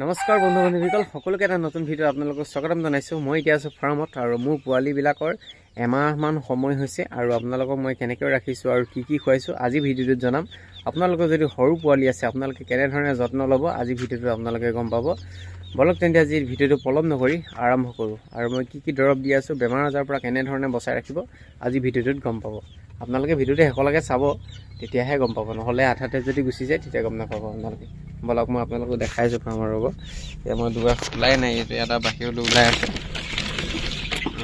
নমস্কাৰ বন্ধু বান্ধৱীসকল, সকলোকে এটা নতুন ভিডিঅ' আপোনালোকক স্বাগতম জনাইছোঁ। মই এতিয়া আছোঁ ফাৰ্মত আৰু মোৰ পোৱালিবিলাকৰ এমাহমান সময় হৈছে আৰু আপোনালোকক মই কেনেকৈ ৰাখিছোঁ আৰু কি কি খুৱাইছোঁ আজি ভিডিঅ'টোত জনাম। আপোনালোকৰ যদি সৰু পোৱালি আছে, আপোনালোকে কেনেধৰণে যত্ন ল'ব আজি ভিডিঅ'টো আপোনালোকে গম পাব। বলক তেন্তে, আজি ভিডিঅ'টো পলম নকৰি আৰম্ভ কৰোঁ। আৰু মই কি কি দৰৱ দি আছোঁ, বেমাৰ আজাৰৰ পৰা কেনেধৰণে বচাই ৰাখিব আজি ভিডিঅ'টোত গম পাব। আপোনালোকে ভিডিঅ'টো শেষলৈকে চাব, তেতিয়াহে গম পাব। নহ'লে আধাতে যদি গুচি যায়, তেতিয়া গম নাপাব আপোনালোকে। বলক, মই আপোনালোকক দেখাইছোঁ ফাৰ্মৰ। ৰ'ব, এতিয়া মই দুৱাৰ খোলাই নাই। এইটো এটা বাহিৰলৈ ওলাই আছে।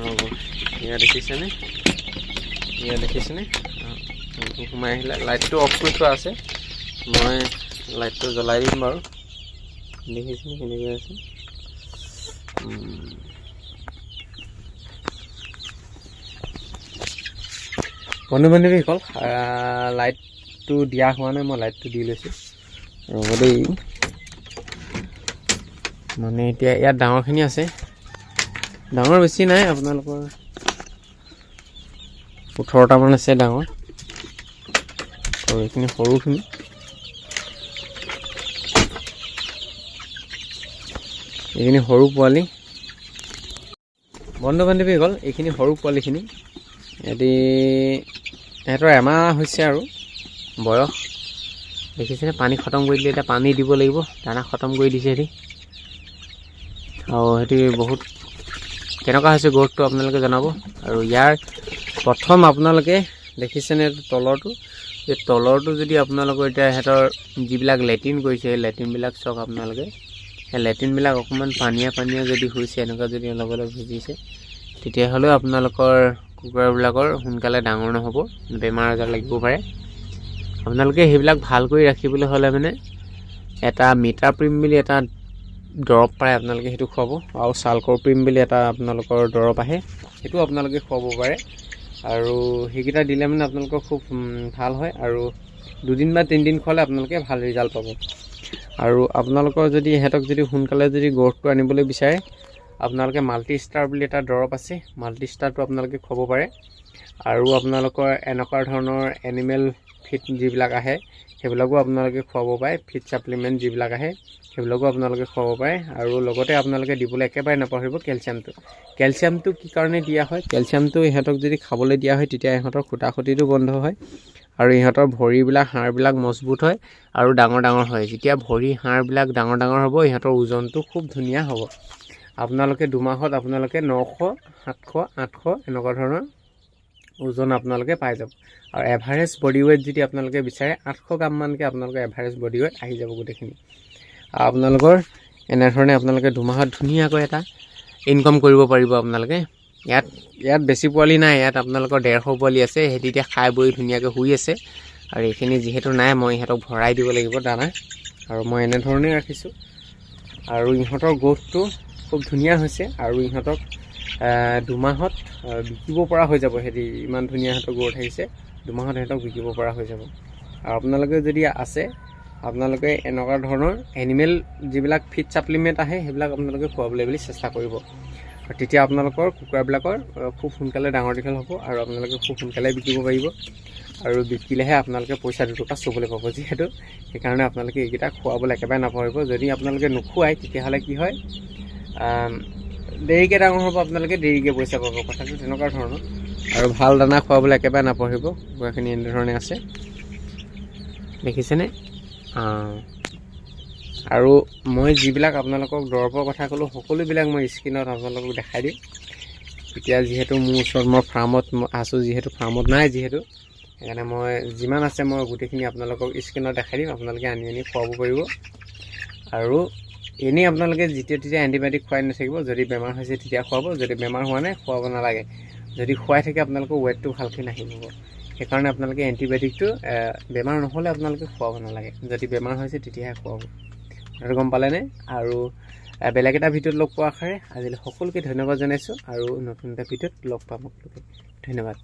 ৰ'ব, এয়া দেখিছেনে? এয়া দেখিছেনে? এইটো সোমাই আহিলে। লাইটটো অফ কৰি থোৱা আছে, মই লাইটটো জ্বলাই দিম বাৰু। দেখিছেনে কেনেকৈ আছে? বন্ধু বান্ধৱীসকল, লাইটটো দিয়া হোৱা নাই, মই লাইটটো দি লৈছোঁ, ৰ'ব দেই। মানে এতিয়া ইয়াত ডাঙৰখিনি আছে, ডাঙৰ বেছি নাই, আপোনালোকৰ 18টামান আছে ডাঙৰ আৰু এইখিনি সৰুখিনি। এইখিনি সৰু পোৱালি। বন্ধু বান্ধৱীসকল, এইখিনি সৰু পোৱালিখিনি, ইহঁতৰ এমাহ হৈছে আৰু বয়স। দেখিছেনে? পানী খতম কৰি দিলে, এতিয়া পানী দিব লাগিব। দানা খতম কৰি দিছে সিহঁতি। আৰু সিহঁতি বহুত কেনেকুৱা হৈছে গ্ৰ'থটো আপোনালোকে জনাব। আৰু ইয়াৰ প্ৰথম আপোনালোকে দেখিছেনে এইটো তলৰটো? এই তলৰটো যদি আপোনালোকৰ এতিয়া সিহঁতৰ যিবিলাক লেট্ৰিন কৰিছে, সেই লেট্ৰিনবিলাক চাওক আপোনালোকে। সেই লেট্ৰিনবিলাক অকণমান পানীয়া পানীয়া যদি হৈছে, এনেকুৱা যদি অলপ অলপ ভিজিছে, তেতিয়াহ'লেও আপোনালোকৰ কুকুৰাবিলাকৰ সোনকালে ডাঙৰ নহ'ব, বেমাৰ আজাৰ লাগিব পাৰে। আপোনালোকে সেইবিলাক ভাল কৰি ৰাখিবলৈ হ'লে মানে এটা মিটাপ্ৰিম বুলি এটা দৰৱ পায়, আপোনালোকে সেইটো খুৱাব। আৰু চালকৰপ্ৰিম বুলি এটা আপোনালোকৰ দৰৱ আহে, সেইটো আপোনালোকে খুৱাব পাৰে। আৰু সেইকেইটা দিলে মানে আপোনালোকৰ খুব ভাল হয় আৰু দুদিন বা তিনিদিন খোৱালে আপোনালোকে ভাল ৰিজাল্ট পাব। আৰু আপোনালোকৰ যদি ইহঁতক যদি সোনকালে যদি গ্ৰ'থটো আনিবলৈ বিচাৰে, আপোনালোকে মাল্টি ষ্টাৰ বুলি এটা দৰৱ আছে, মাল্টি ষ্টাৰটো আপোনালোকে খুৱাব পাৰে। আৰু আপোনালোকৰ এনেকুৱা ধৰণৰ এনিমেল ফিড যিবিলাক আহে, সেইবিলাকো আপোনালোকে খুৱাব পাৰে। ফিড ছাপ্লিমেণ্ট যিবিলাক আহে, সেইবিলাকো আপোনালোকে খুৱাব পাৰে। আৰু লগতে আপোনালোকে দিবলৈ একেবাৰে নাপাহৰিব কেলছিয়ামটো। কেলছিয়ামটো কি কাৰণে দিয়া হয়? কেলছিয়ামটো ইহঁতক যদি খাবলৈ দিয়া হয়, তেতিয়া ইহঁতৰ খুটা খুটিটো বন্ধ হয় আৰু ইহঁতৰ ভৰিবিলাক হাড়বিলাক মজবুত হয় আৰু ডাঙৰ ডাঙৰ হয়। যেতিয়া ভৰি হাড়বিলাক ডাঙৰ ডাঙৰ হ'ব, ইহঁতৰ ওজনটো খুব ধুনীয়া হ'ব। আপোনালোকে 2 মাহত আপোনালোকে 900, 700, 800 এনেকুৱা ধৰণৰ ওজন আপোনালোকে পাই যাব। আৰু এভাৰেজ বডি ৱেইট যদি আপোনালোকে বিচাৰে, 800 গ্ৰামমানকৈ আপোনালোকৰ এভাৰেজ বডি ৱেইট আহি যাব গোটেইখিনি। আৰু আপোনালোকৰ এনেধৰণে আপোনালোকে 2 মাহত ধুনীয়াকৈ এটা ইনকম কৰিব পাৰিব আপোনালোকে। ইয়াত ইয়াত বেছি পোৱালি নাই, ইয়াত আপোনালোকৰ 150 পোৱালি আছে। সিহঁতি এতিয়া খাই বৈ ধুনীয়াকৈ শুই আছে। আৰু এইখিনি যিহেতু নাই, মই ইহঁতক ভৰাই দিব লাগিব দানা। আৰু মই এনেধৰণেই ৰাখিছোঁ আৰু ইহঁতৰ গ্ৰ'থটো খুব ধুনীয়া হৈছে। আৰু ইহঁতক 2 মাহত বিকিব পৰা হৈ যাব। সিহঁতি ইমান ধুনীয়া সিহঁতৰ গ্ৰ'থ আহিছে, 2 মাহত সিহঁতক বিকিব পৰা হৈ যাব। আৰু আপোনালোকে যদি আছে, আপোনালোকে এনেকুৱা ধৰণৰ এনিমেল যিবিলাক ফিড ছাপ্লিমেণ্ট আহে, সেইবিলাক আপোনালোকে খুৱাবলৈ বুলি চেষ্টা কৰিব। আৰু তেতিয়া আপোনালোকৰ কুকুৰাবিলাকৰ খুব সোনকালে ডাঙৰ দীঘল হ'ব আৰু আপোনালোকে খুব সোনকালে বিকিব পাৰিব। আৰু বিকিলেহে আপোনালোকে পইচা দুটকা চুবলৈ পাব যিহেতু, সেইকাৰণে আপোনালোকে এইকেইটা খুৱাবলৈ একেবাৰে নাপাহৰিব। যদি আপোনালোকে নোখোৱায়, তেতিয়াহ'লে কি হয়, দেৰিকৈ ডাঙৰ হ'ব, আপোনালোকে দেৰিকৈ পইচা পাব, কথাটো তেনেকুৱা ধৰণৰ। আৰু ভাল দানা খুৱাবলৈ একেবাৰে নাপাহৰিব। কুকুৰাখিনি এনেধৰণে আছে, দেখিছেনে? আৰু মই যিবিলাক আপোনালোকক দৰৱৰ কথা ক'লোঁ, সকলোবিলাক মই স্ক্ৰীণত আপোনালোকক দেখাই দিম। এতিয়া যিহেতু মোৰ ওচৰত, মই ফাৰ্মত আছোঁ, যিহেতু ফাৰ্মত নাই যিহেতু, সেইকাৰণে মই যিমান আছে মই গোটেইখিনি আপোনালোকক স্ক্ৰীণত দেখাই দিম। আপোনালোকে আনি আনি খুৱাব পাৰিব। আৰু এনেই আপোনালোকে যেতিয়া তেতিয়া এণ্টিবায়'টিক খুৱাই নাথাকিব। যদি বেমাৰ হৈছে তেতিয়া খুৱাব, যদি বেমাৰ হোৱা নাই খুৱাব নালাগে। যদি খুৱাই থাকে, আপোনালোকৰ ৱেটটো ভালকৈ নাহিব। সেইকাৰণে আপোনালোকে এণ্টিবায়'টিকটো বেমাৰ নহ'লে আপোনালোকে খুৱাব নালাগে, যদি বেমাৰ হৈছে তেতিয়াহে খুৱাব। আৰু গম পালেনে? আৰু বেলেগ এটা ভিডিঅ'ত লগ পোৱাৰ আশাৰে আজিলৈ সকলোকে ধন্যবাদ জনাইছোঁ আৰু নতুন এটা ভিডিঅ'ত লগ পাম আপোনালোকে। ধন্যবাদ।